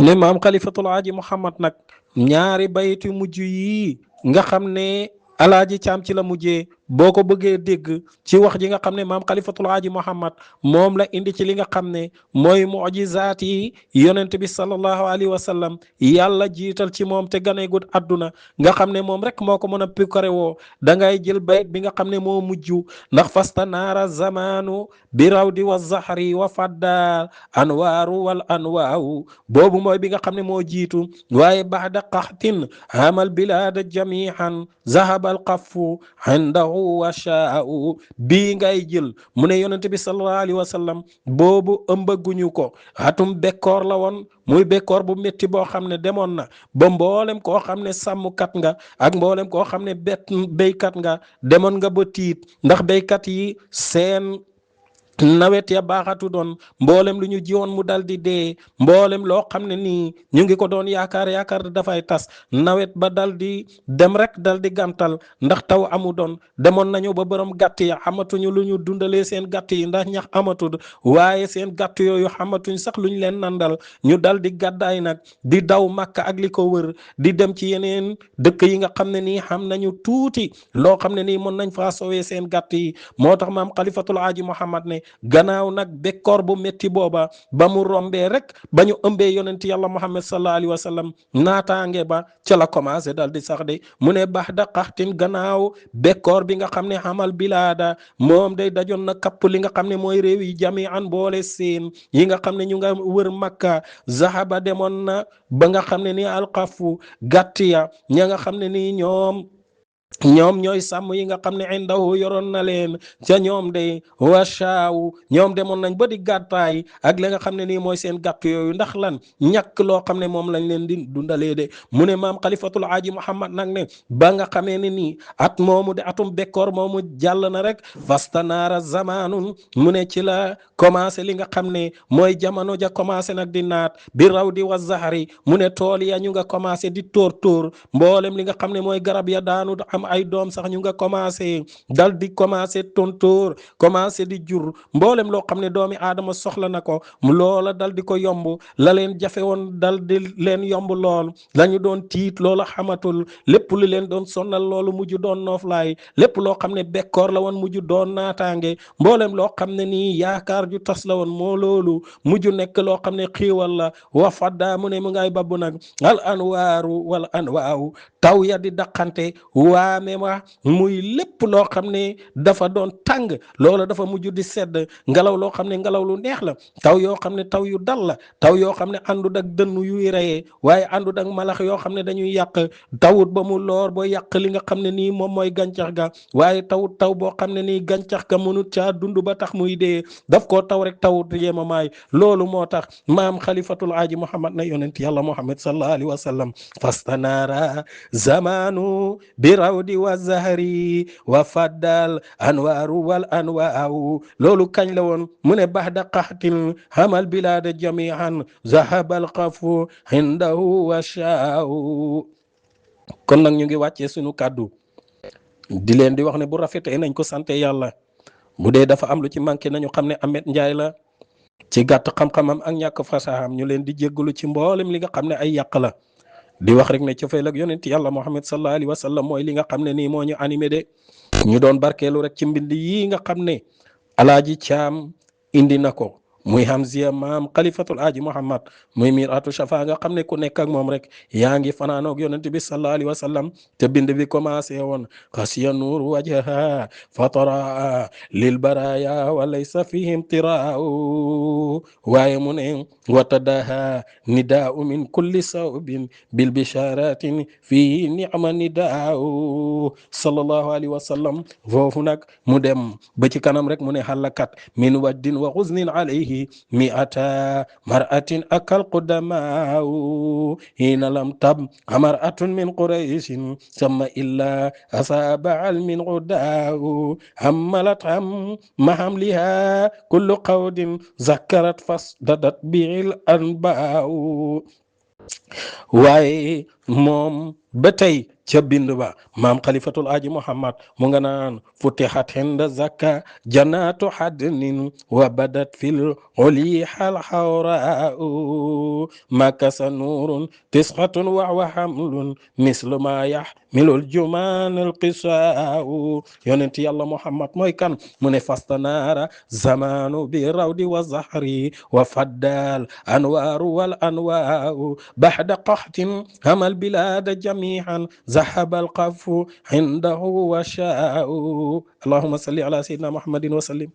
ne maam xalifatul aaji Muhammad nag ñaari bayti mujj yi nga xam ne alaaji caam ci la mujjee boo ko bëggee dégg ci wax ji nga xam ne maam xalifatul aaji Muhammad moom la indi ci li nga xam ne mooy mujizaat yi yonent bi sallallahu alayhi wa sallam yàlla jiital ci moom te ganeegut àdduna nga xam ne moom rek moo ko mën a pikore woo da ngay jël bayit bi nga xam ne moo mujj ndax fasta naara zamaanu bi rawdi wa zahri wa fadda anwaaru wal anwaawu boobu mooy bi nga xam ne moo jiitu waaye baxda qaxtin amal bilaada jamihan zahabal qafu indahu wa shaa'u bii ngay jël mu ne yonent bi sallallahu alayhi wa sallam boobu ëmbaguñu ko atum bekkoor la woon muy bekkoor bu métti boo xam ne demoon na ba mboolem koo xam ne sàmmkat nga ak mboolem koo xam ne béykat nga demoon nga ba tiit ndax béykat yi seen nawet ya baaxatu doon mboolem lu ñu jiwoon mu dal di dee mboolem loo xam ne nii ñu ngi ko doon yaakaar dafay tas nawet ba dal di dem rek dal di gàntal ndax taw amu doon demoon nañu ba borom gàtt ya xamatuñu lu ñu dundalee seen gàtt yi ndax ñax amatul waaye seen gàtt yooyu xamatuñ sax lu ñu leen nandal ñu dal di gàddaay nag di daw Makka ak li ko wër di dem ci yeneen dëkk yi nga xam ne nii xam nañu tuuti loo xam ne nii mën nañ faa sowee seen gàtt yi moo tax maam xalifatul aaji Muhammad ne gannaaw nag bekkoor bu métti booba ba mu rombee rek ba ñu ëmbee yonent yàlla Muhammad sallallahu alayhi wa sallam naataange ba ca la commencé dal di sax de mu ne baax da xaxtin gannaaw bekkoor bi nga xam ne xamal bilaada moom day dajoon na kapp li nga xam ne mooy réew yi jami an boole seen yi nga xam ne ñu nga wër Makka zahaba demoon na ba nga xam ne ni alxafu gàtt ya ña nga xam ne nii ñoom ñooy sàmm yi nga xam ne indahu yoroon na leen ca ñoom de washaaw ñoom demoon nañ ba di gàttaay ak la nga xam ne nii mooy seen gàtt yooyu ndax lan ñàkk loo xam ne moom lañ leen di dundalee de mu ne maam xalifatul aaji Muhammad nag ne ba nga xamee ne nii at moomu de atum bekkoor moomu jàll na rek fastanaara zamaanun mu ne ci la commencé li nga xam ne mooy jamono ja commencé nag di naat bi raw di wa zahari mu ne tool ya ñu nga commencé di tóor mboolem li nga xam ne mooy garab ya daanu am ay doom sax ñu nga commencé dal di commencé tontóor commencé di jur mboolem loo xam ne doomi aadama soxla na ko loola dal di ko yomb la leen jafe woon dal di leen yomb lool la ñu doon tiit loola xamatul lépp lu leen doon sonnal loolu mujj doon nooflaay lépp loo xam ne bekkoor la woon mujj doon naataange mboolem loo xam ne nii yaakaar ju tas la woon moo loolu mujj nekk loo xam ne xiiwal la wa fadda mu ne mu ngay babbu nag al anwaaru wal anwaaw taw ya di daqante waame ma muy lépp loo xam ne dafa doon tàng loola dafa mujj di sedd ngelaw loo xam ne ngelaw lu neex la taw yoo xam ne taw yu dal la taw yoo xam ne àndut ak dënn yuy reyee waaye àndut ak malax yoo xam ne dañuy yàq tawut ba mu loor ba yàq li nga xam ne nii moom mooy gàncax ga waaye tawut taw boo xam ne nii gàncax ga mënut caa dund ba tax muy dee daf koo taw rek tawut yéema maay loolu moo tax maam xalifatul aaji Muhammad na yonent yàlla Muhammad sallallahu alayhi wa sallam fastanaara zamanu bi rawdi wa zahri wa faddal anwaaru wal anwaaw loolu kañ la woon mu ne baxda qaxtin hamal bilaada jamian zahabal qafu indahu wa shaaw kon nag ñu ngi wàccee sunu kàddu di leen di wax ne bu rafetee nañ ko sante yàlla bu dee dafa am lu ci manqué nañu xam ne Ahmed Ndiaye la ci gàtt xam-xamam ak ñàkk fasaxam ñu leen di jéggalu ci mboolem li nga xam ne ay yàq la di wax rek ne cofeel ak yonent yàlla Muhammad sallallahu alayhi wa sallam mooy li nga xam ne nii moo ñu animé de ñu doon barkeelu rek ci mbind yi nga xam ne alaaji Caam indi na ko muy Hamziya maam xalifatul aaji Muhammad muy Miratu Shafa nga xam ne ku nekk ak moom rek yaa ngi fanaanoog yonent bi sallallahu alayhi wa sallam te bind bi commencé woon xasiya nuur wajha fatara lil baraya wa laysa fihim tiraaw waaye mu ne watadaha nidaau min kulli sawbin bil bisharatin fii ni'ma nidaaw sallallahu alayhi wa sallam foofu nag mu dem ba ci kanam rek mu ne halakat min wajdin wa xuznin alayhi mi'ata mar'atin akal qudamaaw hina lam tab mar'atun min qurayshin sama illa asaba al min udaaw hammalat ham mahamliha kullu qawdin zakarat fasdadat bi'il anbaaw waaye moom ba tey ca bind ba maam xalifatul aji muhammad mu nga naan futihat hinda zakka jannatu hadnin wa badat fil ulihal hawra'u makasa nurun tisqatun wa hamlun mislu ma yahmilul jumanul qisa'u yonent yàlla muhammad mooy kan mu ne fastanaara zamanu bi rawdi wa zahri wa faddal anwaru wal anwa'u bahda qahtin hamal bilada jami'an ذهب القف عنده وشاء اللهم صل على سيدنا محمد وسلم